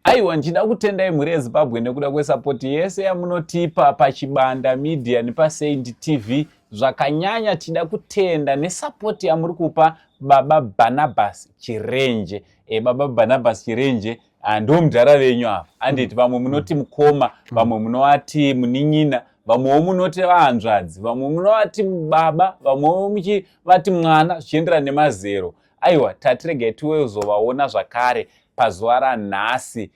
Aiwa, ndichida kutendai mhuri yeZimbabwe nekuda kwesapoti yese yamunotipa paChibanda Media nepaSaint TV. Zvakanyanya tida kutenda nesapoti yamuri kupa Baba Barnabas Chirenje. Baba Barnabas Chirenje, ndo mudhara venyu ava, anditi? Vamwe munoti mukoma, vamwe munovati munin'ina, vamwewo munoti vahanzvadzi, vamwe munovati baba, vamwewo muchivati mwana, zvichienderana nemazero. Aiwa, tatiregai tiwezovaona zvakare pazuva ranhasi,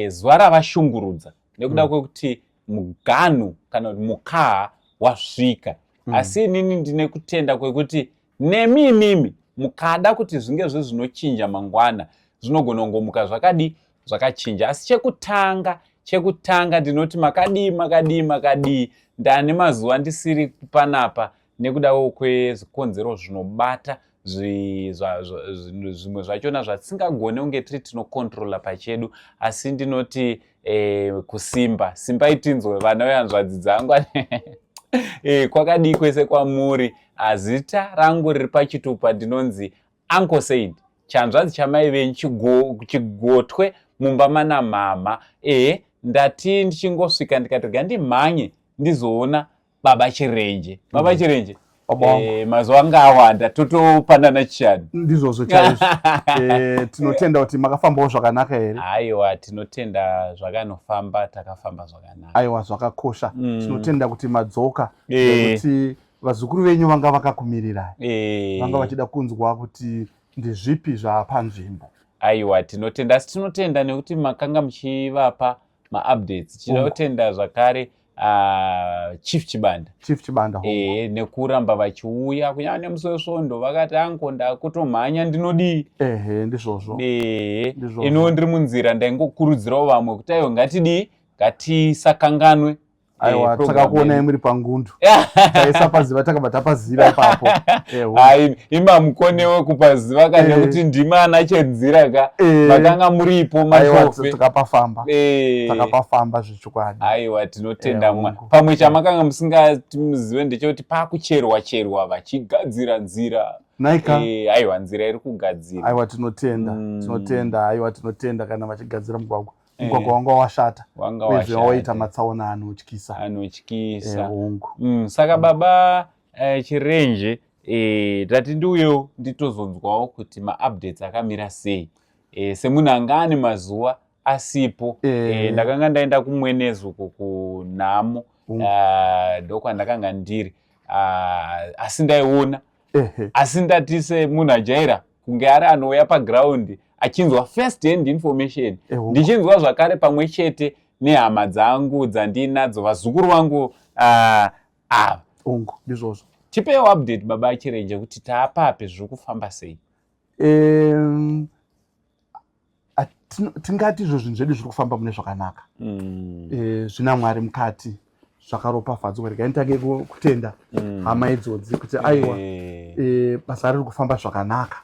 zuva ravashungurudza nekuda kwekuti muganhu kana kuti mukaha wasvika. Asi inini ndine kutenda kwekuti nemi imimi mukada kuti zvinge zvezvinochinja mangwana, zvinogona kungomuka zvakadi zvakachinja. Asi chekutanga ndinoti makadii, makadii, makadii? Ndane mazuva ndisiri panapa nekuda kwezvikonzero zvinobata zvimwe zvachona zvatisingagone kunge tiri tinokontrola pachedu. Asi ndinoti kusimba simbai tinzwe, vana vehanzvadzi dzangu. Kwakadii kwese kwamuri? Zita rangu riri pachitupa ndinonzi Uncle Said, chanzvadzi chamai venyu, chigotwe mumba mana mama. Ndati ndichingosvika ndikati rega ndimhanye ndizoona Baba Chirenje. Baba Chirenje, mazuva anga awanda, totopanana chishanu. Ndizvozvo chaizvo. Tinotenda kuti makafambawo zvakanaka here? Aiwa, tinotenda, zvakanofamba, takafamba zvakanaka. Aiwa, zvakakosha. Tinotenda kuti madzoka, nekuti vazukuru venyu vanga vakakumirirai, vanga vachida kunzwa kuti ndezvipi zvaapanzvimbo. Aiwa, tinotenda. Asi tinotenda nekuti makanga muchivapa maupdates. Tinoda kutenda zvakare Chief Chibanda. Chief Chibanda. Nekuramba vachiuya kunyange nemusi weSvondo, vakati, "Uncle, ndakutomhanya, ndinodii?" Ehe, ndizvozvo. Iniwo ndiri munzira, ndaingokurudzirawo vamwe kuti aiwa, ngatidii, ngatisakanganwe. Aiwa, takakuonai muri pangundu, taisapaziva, takabva tapaziva ipapo. Hai, imamukonewe kupaziva ka, nekuti ndimi ana chenzira ka, makanga muripo mashofe. Takapafamba, takapafamba zvechokwadi. Aiwa, tinotenda mwa pamwe chamakanga musingatimuzive ndechekuti pakucherwa cherwa vachigadzira nzira. Naika. Aiwa, nzira iri kugadzira. Aiwa, tinotenda. Tinotenda, aiwa, tinotenda kana vachigadzira mugwagwa. Mugwagwa wanga washata, uyezve waita matsaona anotyisa. Anotyisa. Hongu. Saka baba Chirenje, tati ndiuyewo nditozonzwawo kuti maupdates akamira sei, semunhu anga ane mazuva asipo. Ndakanga ndaenda kuMwenezi uko kunhamo, ndokwandakanga ndiri, asi ndaiona, asi ndati semunhu ajaira kunge ari anouya pagraundi achinzwa first hand information, ndichinzwa zvakare pamwe chete nehama dzangu dzandinadzo, vazukuru vangu ava. Hongu, ndizvozvo. Tipewo update, Baba Chirenje, kuti taapapi, zviri kufamba sei? Tingati izvo zvinhu zvedu zviri kufamba mune zvakanaka. Zvina Mwari mukati, zvakaropafadzwa. Regai nditange kutenda hama idzodzi kuti aiwa, basa riri kufamba zvakanaka.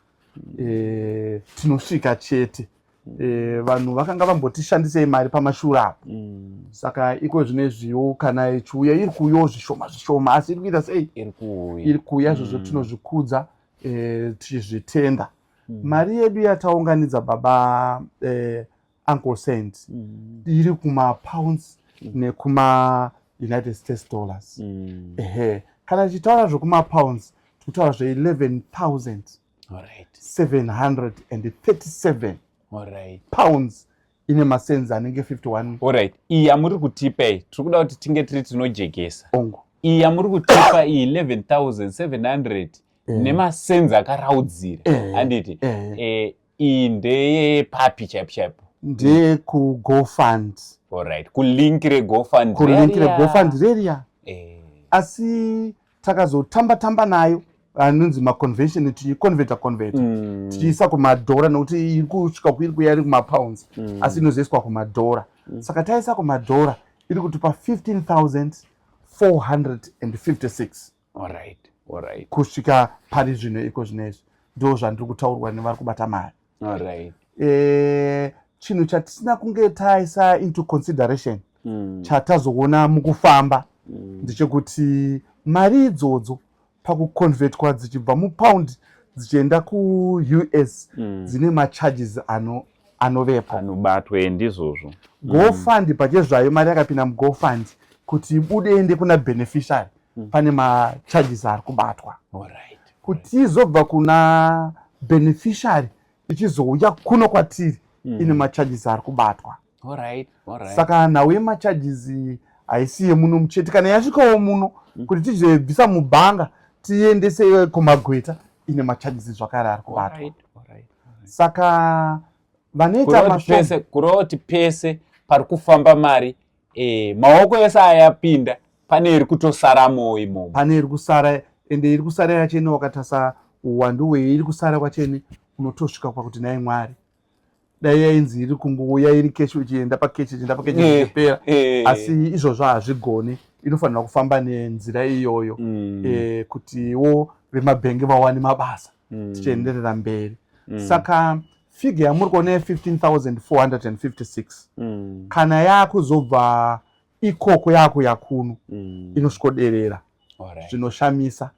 Tinosvika chete. Vanhu vakanga vambotishandisei mari pamashure apo, saka iko zvinezviwo kana ichiuya, iri kuuyawo zvishoma zvishoma, asi iri kuita sei? Iri kuuya. Izvozvo tinozvikudza, tichizvitenda. Mari yedu yataunganidza, baba Uncle Saint, iri kumapounds nekuma United States dollars. Ehe, kana tichitaura zvekumapounds, tikutaura zve11 737 pounds ine masenzi anenge 51. Alright, iyi yamuri kutipa iyi, tiri kuda kuti tinge tiri tinojekesa. Ongo. Iyi yamuri kutipa iyi, 11,700 nemasenzi akaraudzira, handiti? Iyi ndeyepapi chaipo chaipo? NdeyekuGoFund. Alright, kulink reGoFund. Kulink reGoFund reriya. Asi takazotamba tamba nayo, anonzi maconversion, tichiconverta converta, tichiisa kumadhora, nokuti iri kusvika kuiri kuya iri kumapounds, asi inozoiswa kumadhora. Saka taisa kumadhora, iri kutipa 15,456 kusvika pari zvino. Iko zvinezvi ndo zvandiri kutaurwa nevari kubata mari. Chinhu chatisina kunge taisa into consideration, chatazoona mukufamba, ndechekuti mari idzodzo pakuconvertwa dzichibva mupound dzichienda kuUS, dzine macharges ano anovepo. Anobatwa, ndizvozvo. GoFund pachezvayo, mari yakapinda muGoFund kuti ibude ende kuna beneficiary, pane macharges ari kubatwa. Kuti izobva kuna beneficiary ichizouya kuno kwatiri, ine macharges ari kubatwa. Saka nhau yemacharges haisi yemuno muchete. Kana yasvikawo muno, kuti tizoibvisa mubhanga tiendese kumagweta, ine macharges zvakare ari kubatwa. Saka vanoita Kureva kuti pese, kureva kuti pese pari kufamba mari, maoko ese ayapinda, pane iri kutosaramo imomo. Pane iri kusara, ende iri kusara yachene, wakatasa uwandu hweiri kusara kwachene, unotosvika pakuti, "Nhai Mwari, dai yainzi iri kungouya iri cash, ichienda pacash, ichienda pacash, ichipera." Asi izvozvo hazvigoni, inofanira kufamba nenzira iyoyo kutiwo vemabhengi vawane mabasa, tichienderera mberi. Saka figure yamuri kuona ye15,456, kana yaakuzobva ikoko yaakuya kuno, inosvikoderera zvinoshamisa,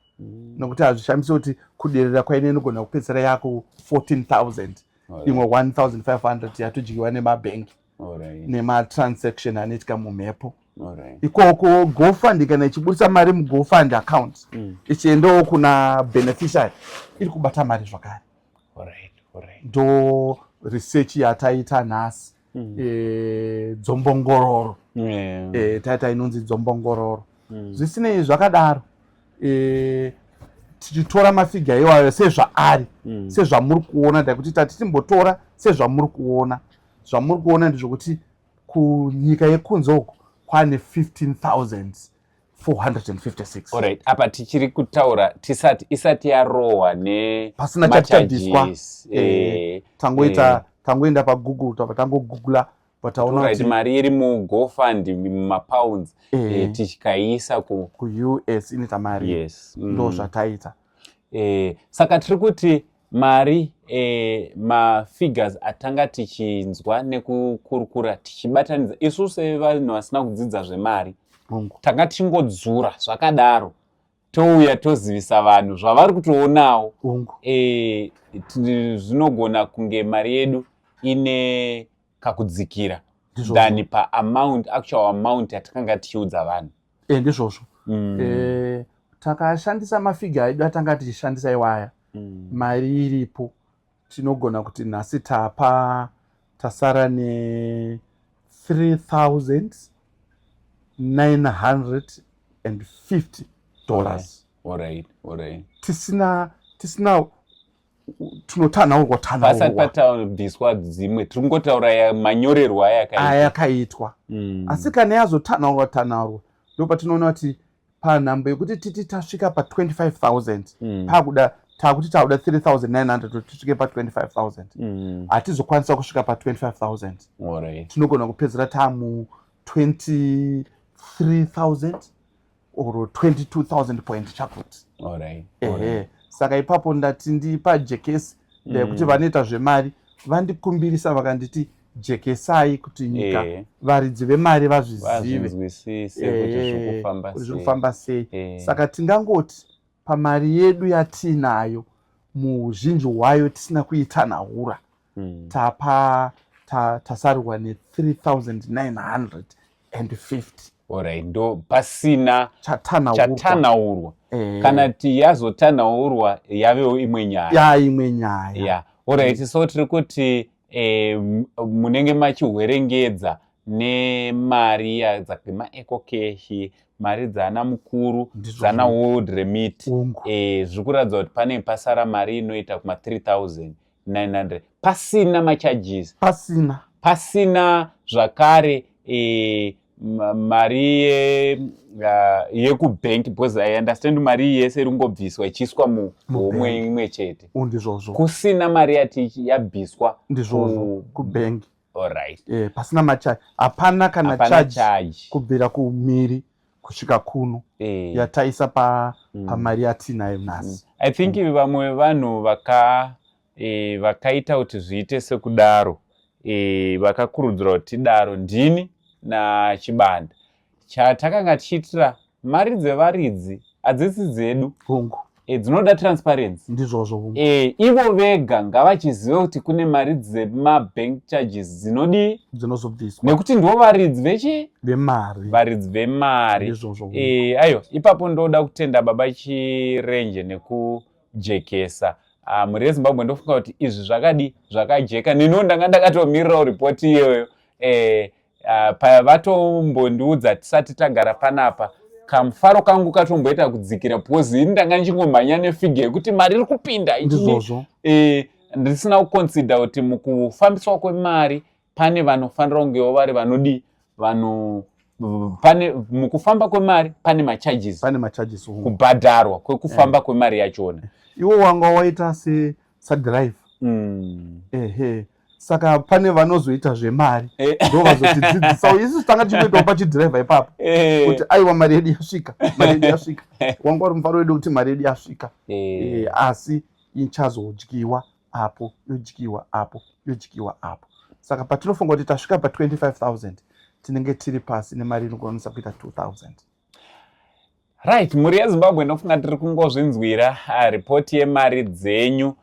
nokuti hazvishamisi kuti kuderera kwaine inogona kupedzisira yaku 14,000, imwe 1500 yatodyiwa nemabhengi nematransaction anoitika mumhepo ikoko. GoFund kana ichiburisa mari muGoFund account ichiendawo kuna beneficiary, iri kubata mari zvakare. Ndo research yataita nhasi, dzombongororo. Taita inonzi dzombongororo. Zvisinei, zvakadaro, tichitora mafigures iwayo sezvaari, sezvamuri kuona, ndakuti tati timbotora sezvamuri kuona. Zvamuri kuona ndezvokuti kunyika yekunze uku kwane 15,456. Alright. Apa tichiri kutaura tisati, isati yarohwa ne Pasina chati chabviswa. macharges. Tangoita, tangoenda paGoogle, tabva tangogoogla, pataona kuti mari iri muGoFund mumapounds, tichikaisa ku kuUS inoita mari. Ndo zvataita. Saka tiri kuti mari, mafigures atanga tichinzwa nekukurukura tichibatanidza isu sevanhu vasina kudzidza zvemari, tanga tichingodzura zvakadaro, touya tozivisa vanhu zvavari kutoonawo. Zvinogona kunge mari yedu ine kakudzikira than paamount, actual amount yatakanga tichiudza vanhu. Ndizvozvo. Takashandisa mafigures edu atanga tichishandisa iwaya, mari iripo tinogona kuti nhasi tapa tasara ne $3950. Tisina tunotanhaurwa. Pasati tanhaurwa. Patabviswa dzimwe, tiri kungotaura manyorerwo ayakaitwa. Ayakaitwa. Asi kana yazotanhaurwa tanhaurwa, ndo patinoona kuti panhambo yekuti titi tasvika pa25,000, pakuda takuti takuda 3900 kuti tisvike pa25,000, hatizokwanisa kusvika pa25,000. Tinogona kupedzera tamu 23,000 or 22,000 point chakuti. Ehe, saka ipapo ndati ndipajekesi ndekuti vanoita zvemari vandikumbirisa, vakanditi jekesai kuti nyika, varidzi vemari vazvizive, vazvinzwisise kuti zviri kufamba kuti zviri kufamba sei. Saka tingangoti pamari yedu yatiinayo, muuzhinji hwayo tisina kuitanhaura, tapa tasarirwa ne3950. Alright, ndo pasina chatanhaurwa. Chatanhaurwa. Kana ti yazotanhaurwa, yavewo imwe nyaya. Yaimwe nyaya. Yeah, alright. So tiri kuti munenge machihwerengedza nemari dzemaEcoCash, mari dzaana mukuru, dzana World Remit, zviri kuratidza kuti pane pasara mari inoita kuma 3900 pasina macharges. Pasina. Pasina zvakare mari yekubhenki, because I understand mari yese iri kungobviswa ichiiswa muhomwe imwe chete. Ndizvozvo. Kusina mari yati yabviswa. Ndizvozvo, kubhenki. Alright. Pasina macharge, hapana kana Hapana charge charge. Kubvira kumiri kusvika kuno yataisa pamari yatinayo nhasi. I think vamwe vevanhu vakaita kuti zviite sekudaro, vakakurudzira kuti tidaro, ndini naChibanda. Chatakanga tichiitira mari dzevaridzi hadzisi dzedu. Hongu. Dzinoda transparency. Ndizvozvo. Ivo vega ngavachizive kuti kune mari dzemabank charges dzinodii? Dzinozobviswa. Nekuti ndivo varidzi vechi? Vemari. Varidzi vemari. Ndizvozvo. Aiwa, ipapo ndoda kutenda baba Chirenje nekujekesa. Mhuri yeZimbabwe, ndofunga kuti izvi zvakadi zvakajeka. Neniwo ndanga ndakatomirirawo ripoti iyoyo. Pavatombondiudza tisati tagara panapa, kamufaro kangu katomboita kudzikira, because ini ndanga ndichingomhanya nefigure yekuti mari iri kupinda. Ndizvozvo. Ndisina kuconsider kuti mukufambiswa kwemari pane vanofanira kungewo vari vanodi vano pane mukufamba kwemari pane macharges. Pane macharges. Kubhadharwa kwekufamba kwemari yachona. Iwo wanga waita sadrive. Ehe, saka pane vanozoita zvemari, ndo vazotidzidzisawo. Isusu tanga tichitoitawo pachidhiraivha ipapo kuti aiwa, mari yedu yasvika, mari yedu yasvika. Wanga uri mufaro wedu kuti mari yedu yasvika. Asi ichazodyiwa apo, yodyiwa apo, yodyiwa apo. Saka patinofunga kuti tasvika pa25 000, tinenge tiri pasi nemari inokwanisa kuita 2000. Right, mhuri yeZimbabwe, ndofunga tiri kungozvinzwira ripoti yemari dzenyu,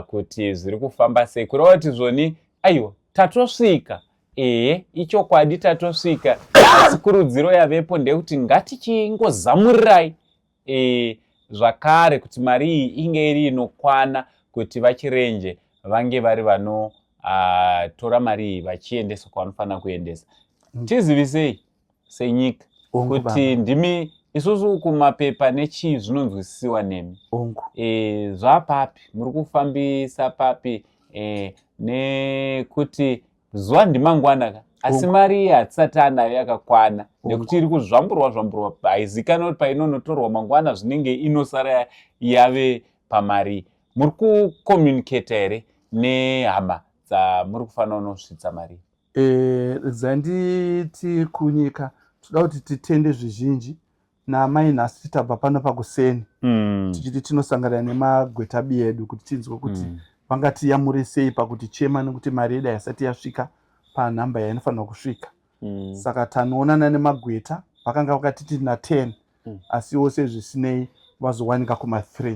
kuti zviri kufamba sei. Kureva kuti zvoni, aiwa, tatosvika. Ehe, ichokwadi, tatosvika, asi kurudziro yavepo ndeyekuti ngatichingozamurirai zvakare kuti mari iyi inge iri inokwana kuti vaChirenje vange vari vanotora mari iyi vachiendesa kwavanofanira kuendesa. Tizivisei senyika kuti ndimi isusu kumapepa nechii zvinonzwisisiwa nemi. Zvapapi, muri kufambisa papi? Nekuti zuva ndimangwana ka, asi mari iyi hatisati anayo yakakwana, nekuti iri kuzvamburwa zvamburwa, haizikanwa kuti painonotorwa mangwana zvinenge inosara yave pamari. Muri kucommunicata here nehama dzamuri kufanira kunosvitsa mari? Zanditi kunyika, toda kuti titende zvizhinji naamai. Nhasi titabva pano pakuseni tichiti tinosangana nemagweta edu kuti tinzwe kuti vangatiyamure sei pakuti chema, nekuti mari yedu haisati yasvika panhamba yainofanirwa kusvika. Saka tanoonana nemagweta, vakanga vakatiti na10, asiwo sezvisinei vazowanika kuma3,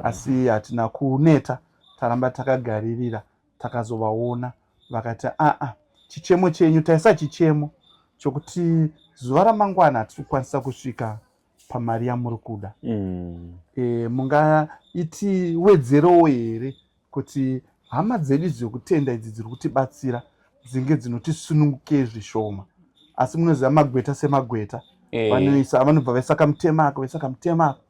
asi hatina kuneta, taramba takagaririra. Takazovaona, vakati, "Aa, chichemo chenyu taisa chichemo chokuti zuva ramangwana hatisi kukwanisa kusvika pamari yamuri kuda. Mungaitiwedzerewo here kuti hama dzedu dzekutenda idzi dziri kutibatsira dzinge dzinotisunungukei zvishoma?" Asi munoziva magweta semagweta, vanoisa, vanobva vaisa kamutemo ako, vaisa kamutemo ako,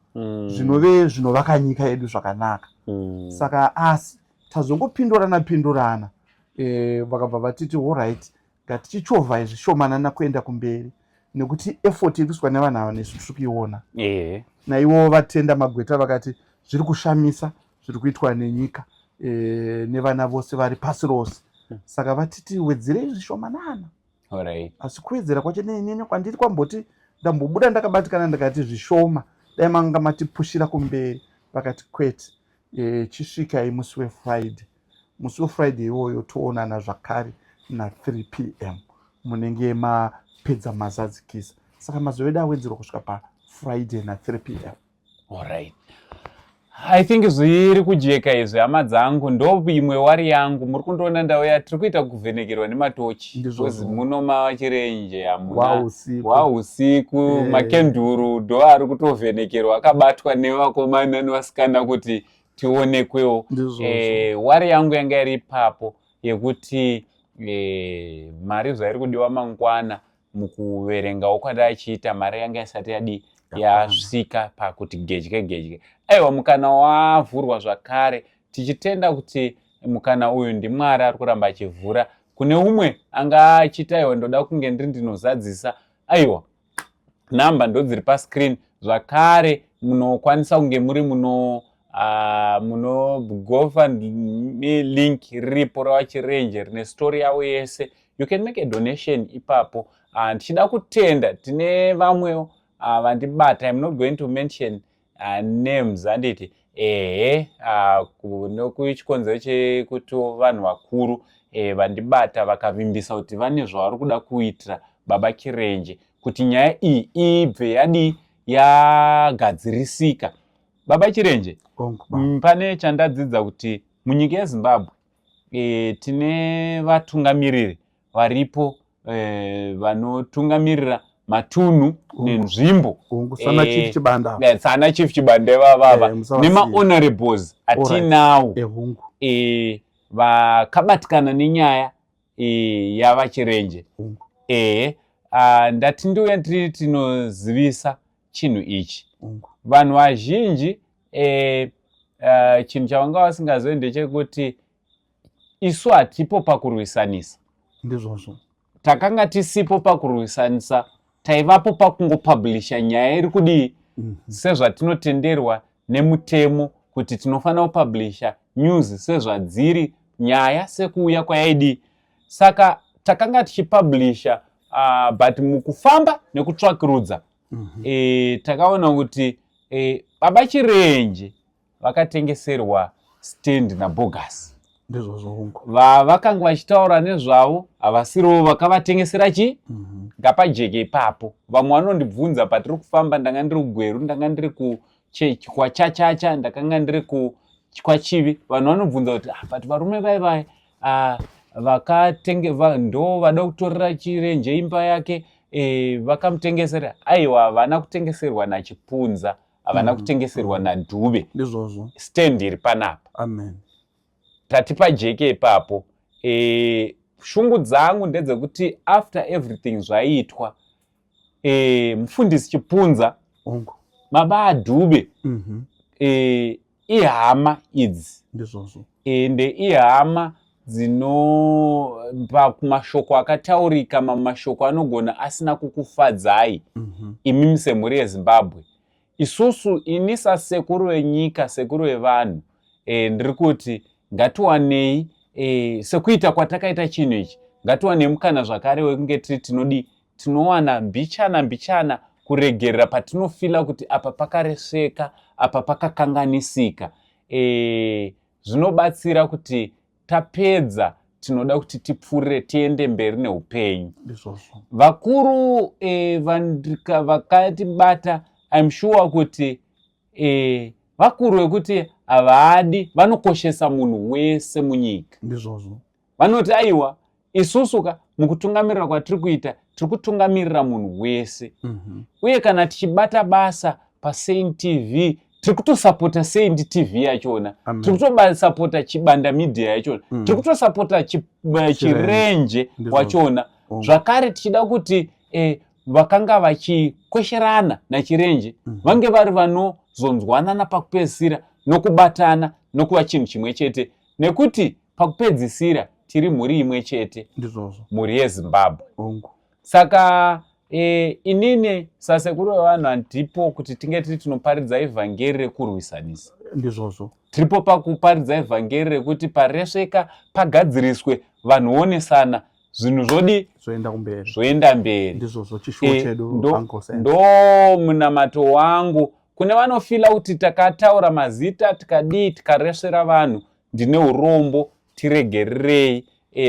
zvinove zvinovaka nyika yedu zvakanaka. Saka asi tazongopindurana pindurana, vakabva vatiti, "Alright, ngatichichovhai zvishomanana kuenda kumberi, nekuti effort iri kuiswa nevanhu ava nesu tiri kuiona." Naivo vatenda magweta, vakati zviri kushamisa zviri kuitwa nenyika nevana vose vari pasi rose. Saka vatiti wedzerei zvishomanana. Asi kuwedzera kwacho nenene kwandiri kwamboti ndambobuda ndakabatikana, ndikati zvishoma, dai manga matipushira kumberi. Vakati kwete, chisvikai musi weFriday. Musi weFriday iwoyo toonana zvakare na3 p.m., munenge mapedza mazadzikisa. Saka mazuva edu awedzerwa kusvika paFriday na3 p.m. Alright. I think zviri kujeka izvi, hama dzangu. Ndo imwe worry yangu. Muri kundiona ndauya, tiri kuita kuvhenekerwa nematochi. Ndizvozvo. Because muno maChirenje hamuna Wausiku. Wausiku. Makenduru ndo ari kutovhenekerwa akabatwa nevakomana nevasikana kuti tionekwewo. Ndizvozvo. Worry yangu yanga iri ipapo yekuti mari zvairi kudiwa mangwana, mukuverengawo kwadachiita, mari yanga isati yadi yasvika pakuti gedye gedye. Aiwa, mukana wavhurwa zvakare, tichitenda kuti mukana uyu ndiMwari ari kuramba achivhura kune umwe anga achiti, "Aiwa, ndoda kunge ndiri ndinozadzisa." Aiwa, namba ndodziri pascreen zvakare. Munokwanisa kunge muri muno GoFundMe link riripo ravaChirenje, rine story yavo yese. You can make a donation ipapo. Ndichida kutenda, tine vamwewo vandibata. I'm not going to mention names, handiti? Ehe, nokuchikonzero chekuti vanhu vakuru vandibata vakavimbisa kuti vane zvavari kuda kuitira baba Chirenje kuti nyaya iyi ibve yadii, yagadzirisika. Baba Chirenje, pane chandadzidza kuti munyika yeZimbabwe tine vatungamiriri varipo vanotungamirira matunhu nenzvimbo. Sana Chief Chibanda. Sana Chief Chibanda ivavava nemahonorables atinawo vakabatikana nenyaya yaVaChirenje. Ndati ndiuya tiri tinozivisa chinhu ichi. Vanhu vazhinji chinhu chavanga vasingazivi ndechekuti isu hatipo pakurwisanisa. Ndizvozvo. Takanga tisipo pakurwisanisa, taivapo pakungopublisha nyaya iri kudii sezvatinotenderwa nemutemo kuti tinofanira kupublisha news sezvadziri, nyaya sekuuya kwayaidii. Saka takanga tichipublisha, but mukufamba nekutsvakirudza takaona kuti Baba Chirenje vakatengeserwa stand naBogus. Ndizvozvo, hongu. Vavakanga vachitaura nezvavo havasirivo vakavatengesera chi. Ngapajeke ipapo. Vamwe vanondibvunza patiri kufamba, ndanga ndiri kuGweru, ndanga ndiri kwaChachacha, ndakanga ndiri kwaChivi. Vanhu vanobvunza kuti, ah, but varume vai vai vakatenge ndo vada kutorera Chirenje imba yake, vakamutengesera. Aiwa, havana kutengeserwa naChipunza, havana kutengeserwa naDhuve. Ndizvozvo. Stand iri panapa. Amen. Tati pajeke ipapo. Shungu dzangu ndedzekuti after everything zvaitwa, Mufundisi Chipunza, baba aDhube, ihama idzi. Ndizvozvo. Ende ihama dzinopa mashoko akataurika, mamwe mashoko anogona asina kukufadzai imimi semhuri yeZimbabwe. Isusu, ini sasekuru venyika, sekuru vevanhu, ndiri kuti ngatiwanei, sekuita kwatakaita chinhu ichi, ngatiwanei mukana zvakare wekunge tiri tinodi tinowana mbichana mbichana kuregerera patinofila kuti apa pakaresveka, apa pakakanganisika. Zvinobatsira kuti tapedza tinoda kuti tipfuurire, tiende mberi neupenyu. Ndizvozvo. Vakuru vakatibata, I'm sure kuti vakuru vekuti havadi, vanokoshesa munhu wese munyika. Ndizvozvo. Vanoti aiwa, isusu ka mukutungamirira kwatiri kuita, tiri kutungamirira munhu wese. Uye kana tichibata basa paSaint TV, tiri kutosapota Saint TV yachona, tiri kutosapota Chibanda Media yachona, tiri kutosapota Chirenje wachona. Zvakare tichida kuti vakanga vachikwesherana naChirenje vange vari vanozonzwanana pakupedzisira nokubatana nokuva chinhu chimwe chete, nekuti pakupedzisira tiri mhuri imwe chete. Ndizvozvo. Mhuri yeZimbabwe. Saka inini sasekuru vevanhu handipo kuti tinge tiri tinoparidza ivhangeri rekurwisanisa. Ndizvozvo. Tiripo pakuparidza ivhangeri rekuti paresveka pagadziriswe, vanhu onesana, zvinhu zvodi zvoenda kumberi. Zvoenda mberi. Ndizvozvo, chishuwo chedu, Uncle Sam. Ndo munamato wangu kune vanofila kuti takataura mazita, tikadii, tikaresvera vanhu. Ndine urombo, tiregererei.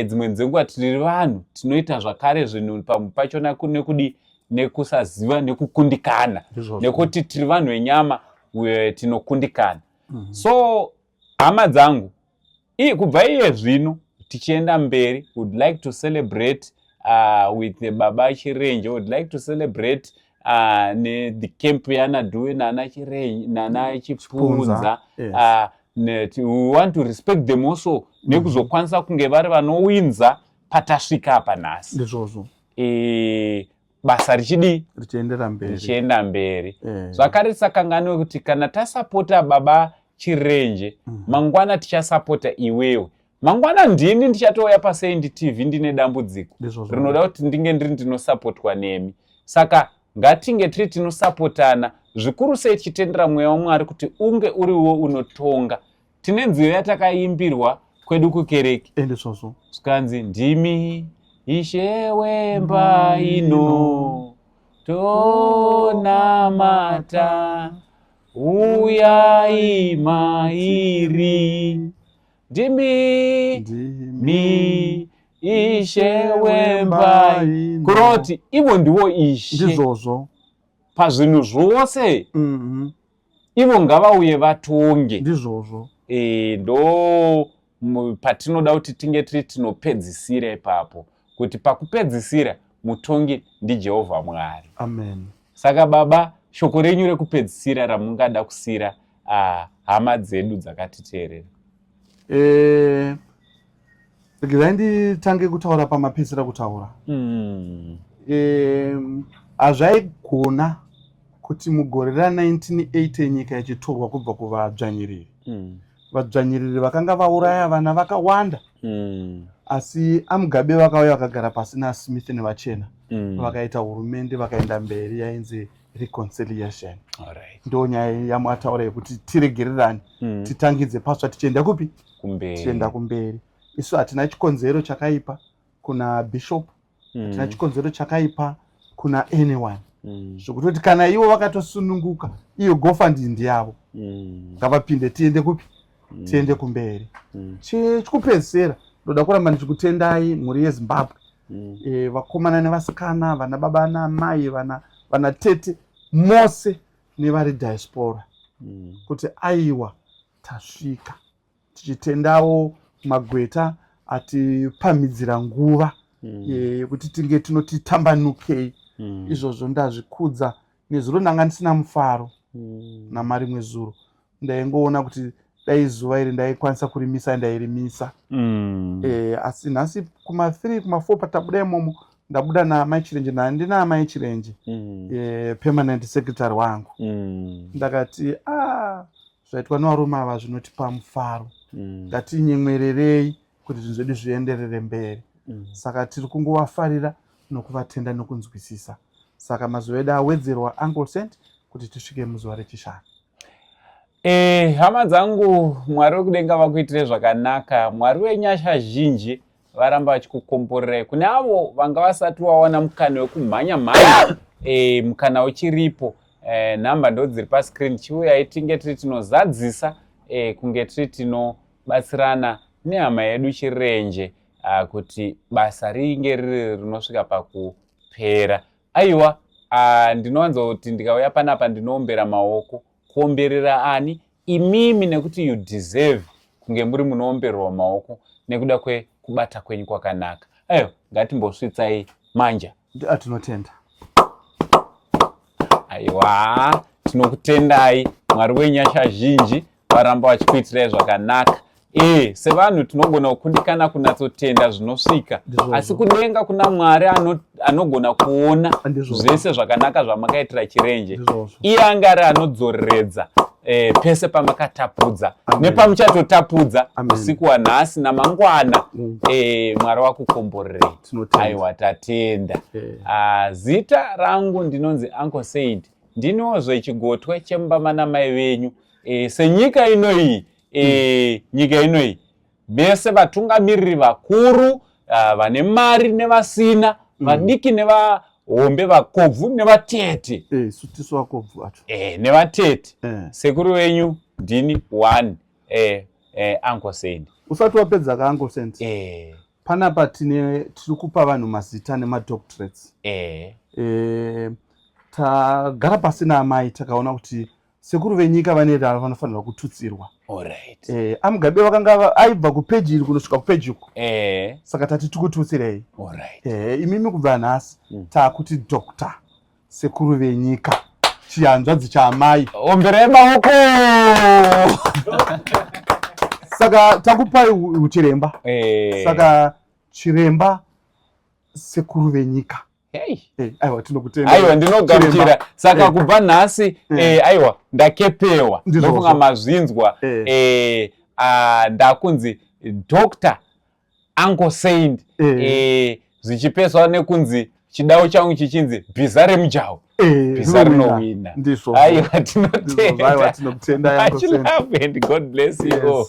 Dzimwe dzenguva tiri vanhu, tinoita zvakare zvinhu pamwe pachona nekudi nekusaziva, nekukundikana, nekuti tiri vanhu venyama, tinokundikana. So hama dzangu, kubva iye zvino tichienda mberi, would like to celebrate with the Baba Chirenje, would like to celebrate ne the camp yana Dhuve nana Chirenje nana Chipunza. We want to respect them also nekuzokwanisa kunge vari vanowinza patasvika apa nhasi. Ndizvozvo. Basa richidii? Richiendera mberi. Richienda mberi. Zvakare tisakanganwe kuti kana tasapota Baba Chirenje, mangwana tichasapota iwewe. Mangwana ndini ndichatouya paSaint TV ndine dambudziko rinoda kuti ndinge ndiri ndinosapotwa nemi. Saka ngatinge tiri tinosapotana, zvikuru sei tichitendera mweya waMwari kuti unge uriwo unotonga. Tine nziyo yatakaimbirwa kwedu kukereke. Ndizvozvo. Zvikanzi, "Ndimi Ishe wemba ino, tonamata, uyai mairi. Ndimi ndimi Ishe wemba." Kureva kuti ivo ndivo Ishe Ndizvozvo. pazvinhu zvose. Ivo ngavauye vatonge. Ndizvozvo. Ndo patinoda kuti tinge tiri tinopedzisira ipapo, kuti pakupedzisira mutongi ndiJehovha Mwari. Amen. Saka baba, shoko renyu rekupedzisira ramungada kusira hama dzedu dzakatiteerera. Regerai nditange kutaura pamapedzisira kutaura. Hazvaigona kuti mugore ra1980 nyika ichitorwa kubva kuvadzvanyiriri. Vadzvanyiriri vakanga vauraya vana vakawanda. Asi aMugabe vakauya vakagara pasi naSmith nevachena. Vakaita hurumende, vakaenda mberi, yainzi reconciliation. Ndo nyaya yamwataura yekuti tiregererane, titangidze patsva, tichienda kupi? Kumberi. Tichienda kumberi. Isu hatina chikonzero chakaipa kuna bishop, hatina chikonzero chakaipa kuna anyone. Zvokutoti kana ivo vakatosununguka, iyo GoFund ndiyavo. Ngavapinde, tiende kupi? Tiende kumberi. Chekupedzisira, ndoda kuramba ndichikutendai mhuri yeZimbabwe. Vakomana nevasikana, vana baba naamai, vana tete mose nevari diaspora, kuti aiwa, tasvika. Tichitendawo magweta atipamhidzira nguva yekuti tinge tinoti tambanukei. Izvozvo ndazvikudza. Nezuro ndanga ndisina mufaro namarimwe zuro ndaingoona kuti dai zuva iri ndaikwanisa kurimisa, ndairimisa. Asi nhasi kuma3, kuma4 patabuda imomo, ndabuda naamai Chirenje, ndina amai Chirenje, permanent secretary wangu. Ndakati, a zvaitwa nevarume ava zvinotipa mufaro. Ngatinyemwererei kuti zvinhu zvedu zvienderere mberi. Saka tiri kungovafarira nokuvatenda nokunzwisisa. Saka mazuva edu awedzerwa, Uncle Saint, kuti tisvike muzuva rechishanu. Hama dzangu, Mwari wekudenga vakuitire zvakanaka. Mwari wenyasha zhinji varamba vachikukomborerai. Kune avo vanga vasati wawana mukana wekumhanya mhanya, mukana uchiripo. Nhamba ndo dziri pascreen. Chiuyai tinge tiri tinozadzisa, kunge tiri tinobatsirana nehama yedu Chirenje, kuti basa ringe riri rinosvika pakupera. Aiwa, ndinowanza kuti ndikauya panapa ndinoombera maoko. Kuomberera ani? Imimi, nekuti you deserve kunge muri munoombererwa maoko nekuda kwekubata kwenyu kwakanaka. Aiwa, ngatimbosvitsai manja. Atinotenda. Aiwa, tinokutendai. Mwari wenyasha zhinji varamba vachikuitirai zvakanaka. Sevanhu tinogona kukundikana kunatsotenda zvinosvika, asi kudenga kuna Mwari anogona kuona zvese zvakanaka zvamakaitira Chirenje. Iye anga ari anodzoreredza pese pamakatapudza nepamuchatotapudza usiku hwanhasi namangwana. Mwari wakukomborerei. Aiwa, tatenda. Zita rangu ndinonzi Uncle Saint, ndinozve chigotwe chemumba manamai venyu. Senyika inoiyi, nyika inoiyi, vese vatungamiriri vakuru, vane mari nevasina, vadiki nevahombe, vakobvu nevatete. Isu tisu vakobvu vacho. Nevatete. Sekuru venyu ndini one, Uncle Saint. Usati wapedza ka, Uncle Saint. Panapa tine tiri kupa vanhu mazita nemadoctorates. Tagara pasi naamai, takaona kuti sekuru venyika vane rava vanofanirwa kututsirwa. Amugabe vakanga aibva kupeji iri kunosvika kupeji uku. Saka tati tikututsirei. Imimi kubva nhasi taakuti Doctor Sekuru Venyika, chihanzvadzi chaamai. Omberai maoko. Saka takupai uchiremba. Saka chiremba Sekuru Venyika. Hey. Aiwa, tinokutenda. Aiwa, ndinogamuchira. Saka kubva nhasi, aiwa, ndakepewa. Ndofunga mazvinzwa. Ndakunzi Doctor Uncle Saint, zvichipeswa nekunzi chidao changu chichinzi bhiza remujaho, bhiza rinowina. Aiwa, tinotenda. Tinokutenda. Much love and God bless you all.